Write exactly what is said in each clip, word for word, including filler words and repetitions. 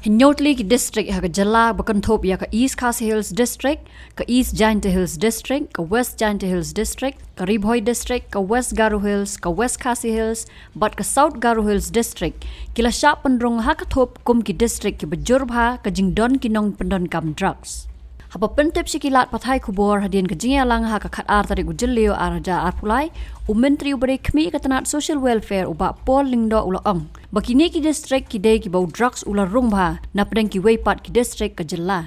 Hynñiew tylli ki district ha ka jylla ba kynthup ïa ka East Khasi Hills District, ka East Jaintia Hills District, ka West Jaintia Hills District, ka Ri Bhoi District, ka West Garo Hills, ka West Khasi Hills bad ka South Garo Hills District ki la shah pynrung ha ka thup kum ki district kiba jur bha ka jingdon ki nongpyndonkam drugs. Haba pyntip sha ki lad pathai khubor hadien ka jingïalang ha ka khatar tarik u Jylliew arhajar arphew lai, u Myntri uba dei khmih ka tnat Social Welfare u Bah Paul Lyngdoh u la ong ba kine ki district ki dei kiba u drugs u la rung bha napdeng kiwei pat ki district ka jylla.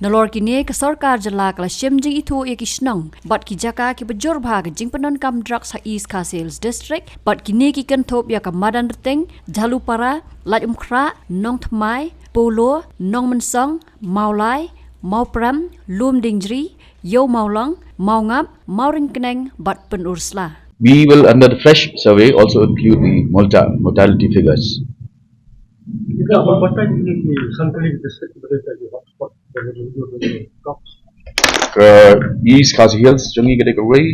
Nalor kine ka sorkar jylla ka la shim jingithuh ïa ki shnong bad ki jaka kiba jur bha ka jingpyndonkam drugs ha East Khasi Hills District bad kine ki kynthup ïa ka Madanrting, Jhalupara, Laitumkhrah, Nongthymmai, Polo, Nongmynsong, Mawlai, Mawprem, Lumdiengjri, Ïewmawlong, Mawngap, Mawryngkneng bad Pynursla. We will, under the fresh survey, also include the morta-, mortality figures. Kita akan batai ini di Santali district berita di hotspot dari jujur dari kap. Ka East Khasi Hills jong ngi ka dei kawei,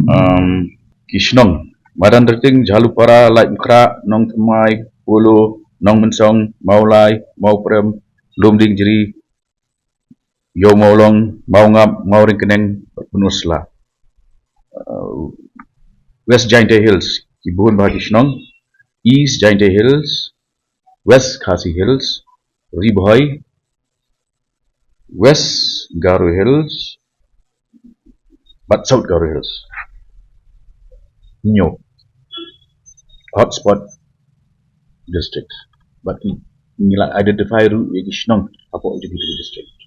um, ki shnong Madanrting, Jhalupara, Laitumkhrah, Nongthymmai, Polo, Nongmynsong, Mawlai, Mawprem, Lumdiengjri, Ïewmawlong, Mawngap, Mawryngkneng, Pynursla. Uh, West Jaintia Hills, ki bun bha ki shnong. East Jaintia Hills, West Khasi Hills, Ri Bhoi, West Garo Hills, bad South Garo Hills. Hynñiew hotspot district. Bad ngi la identify ruh ïa ki shnong hapoh jong ki district.